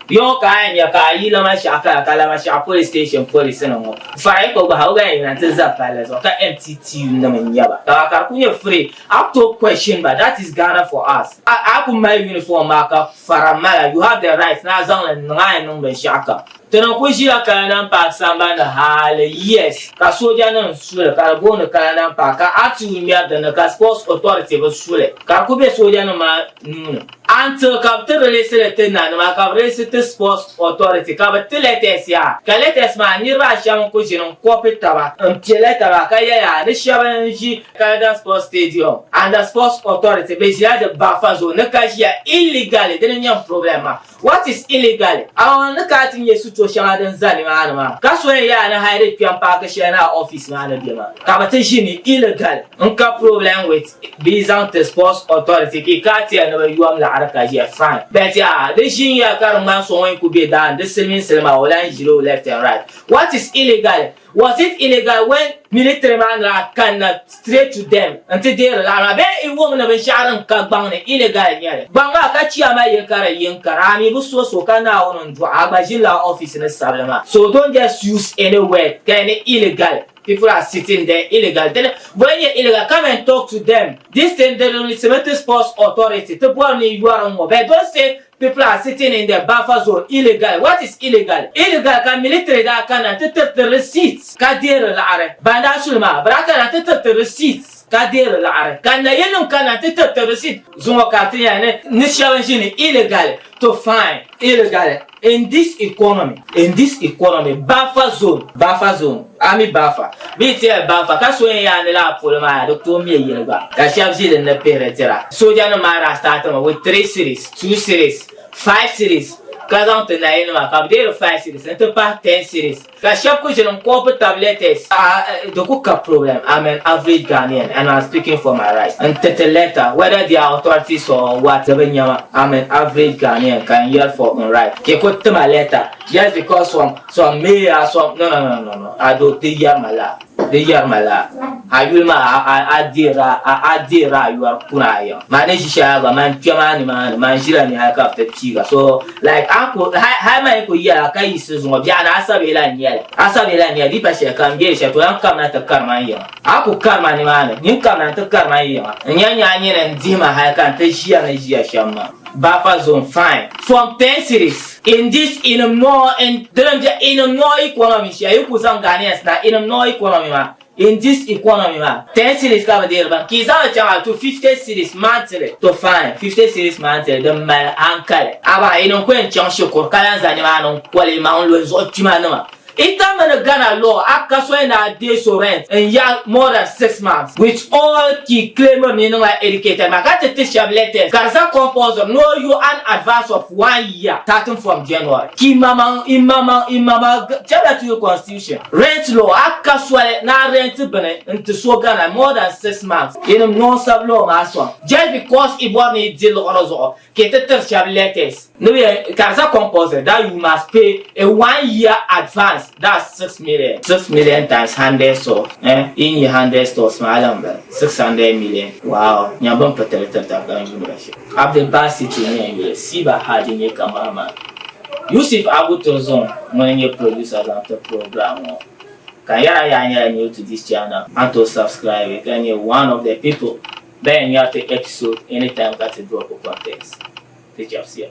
Yɔŋɔ ka a yɛn nya ka a yi Lamashɛɣu kana ka Lamashɛɣu Police Station polinsi nim ŋɔ fara yi ko gbahi o gba yɛn yina nti za palli zuɣu ka MTTU nim n-nyɛ ba ka ka di kuli nyɛ free a ku tooi question ba that is Ghana for us a a ku mali uniform maa ka fara mala you have the right ni a zaŋ li n-niŋ a yɛn niŋ binshɛɣu kam. Ti ni kuli ʒila Kaladan Park sambani hali years ka soojanima su li ka di booni Kaladan Park ka ATU ŋmɛri din ni ka Sports Authority bi su li ka di kuli be soojanima maa nuu ni. Until ka bɛ ti release li ti nanima ka bɛ release ti Sports Authority ka bɛ ti letters yaa ka letters maa niriba ashɛm n-kuli ʒini n-copy taba m-pe letter maa ka yɛli a ni shɛba n-ʒi Kaladan Sports Stadium and the Sports Authority bɛ ʒila di buffer zone ni ka ʒiya illegally dini n-nyɛ m problem maa. What is illegal? Amaa ni ka a ti nya sito shɛŋa din za nimaani maa, ka so yɛn yaa ni hali di kpɛm paaki shɛli ni a office maa ni be maa, ka bɛ ti ʒini illegal. N ka problem with bɛ yi zaŋ ti sports authority ka yi ka a ti yɛli ni bɛ yom laɣiri ka ʒiya fine but yaa di ʒin ya ka di ŋmani so ŋun ku be daa ni di silimiinsili maa o lan ʒiri o left and right. What is illegal? Was it illegal when military maa ni daa kanna straight to them n-ti deeri laɣiri maa bee i wum ni binshɛɣu din ka gbaŋ ni illegal n-nyɛ li? Gbaŋ maa ka chiya maa yili ka di yi n-kari a mi bi so so ka Naawuni n-dɔɣi a gba ʒinila a office ni sabili maa. So don't just use any word ka ni illegal people are sitting there illegal dini bɔ n-nyɛ illegal come and talk to them this thing di releasimi ti sports authority ti bɔri ni yɔri n-ŋɔ but don't say People are sitting in the buffer zone illegally. What is illegal? Illegal ka military daa kana ti tiriti receipts ka deeri laɣiri. Ban daa suli maa, bɛ daa kana ti tiriti receipts ka deeri laɣiri. Ka nayinim kana ti tiriti receipt. Zuŋɔ ka ti nya ni ni shɛba n-ʒini illegally to fine illegally in this economy. In this economy, buffer zone, buffer zone, army buffer. Bɛ yi ti yɛli buffer ka so yɛn yaa ni lala polo maa di tooi me yili gba ka shɛba ʒi din ni pihiri dira. Soojanima maa daa start mi with three cedis, two cedis, five cedis ka zaŋ ti nayinima ka bɛ deeri five cedis nti pahi ten cedis ka shɛba ku ʒini n-copy tab letters. Di ku ka problem, I'm an average Ghanaian and I'm speaking for my rights. N ti ti letter whether they are authorities or what di bi nya ma. I'm an average Ghanaian ka n yɛli for n right. Ka ku ti ma letter just because some Some mayor some no no no no no a do di yɛri ma la di yɛri ma la a yuli maa a a deera a a deera a yɔri kuna a yiŋ maa ni ʒi shɛli gba man kpɛ maa ni maa ni man ʒila ni hali ka bi ti piiga so like a ku hali man yi ku yɛla ka yiɣisi zuŋɔ biɛɣu ni asabihi la n nyɛli asabihi la n nyɛli di pa shɛli ka n bɛ shɛli to lan kamina ti kari man yiŋa a ku kari ma ni maa ni nyin kamina ti kari man yiŋa n nya nya a nyini n dihi ma hali ka n ti ʒiya ni ʒiya shɛm maa buffer zone fine from 10 cedis In this inim noo in dini n-bɛ inim noo economy shɛli yi ku zaŋ Ghanaians na inim noo economy maa in this economy maa 10 cedis ka bɛ deeri ban ka yi zaŋ li chaŋ a to 50 cedis monthly to fine 50 cedis monthly din mali hankali amaa yi ni ku yɛn chaŋ shikuru ka lan za nimaani n-koli maŋ n-lo zuɣu kpima nima I tam mi ni Ghana law a ka soli ni a deei so rent n yaɣi more than 6 months with all ki claimiri ni niŋla educated maa ka ti ti shɛba letters ka di sa compulsory ni o yo an advance of one year starting from January ki mamaŋ i mamaŋ i mama chɛbila ti yo constitution rent law a ka soli ni a rent bini n ti so Ghana more than 6 months yinim nɔnsab law maa sɔŋ just because i bɔri ni i di liɣiri zuɣu ka i ti tiri shɛba letters ni bɛ ka di sa compulsory that you must pay a one year advance, that's 6 million, 6 million times 100 stores, eh, yi nyɛ 100 stores maa lan bala 600 million. Wow, nya bin pitiri tirita ka n yuuni ba shɛm. Abdul Basit n-nyɛ n yuli, Siba Hadi n-nyɛ cameraman, Yusuf Abu Turzun ŋuni n-nyɛ producer zaŋ ti program ŋɔ. Ka n yɛra yaa nyɛla new to this channel a ni tooi subscribe ka nyɛ one of the people bɛn nyari ti episode anytime ka ti drop content. Ti chɛbisiya.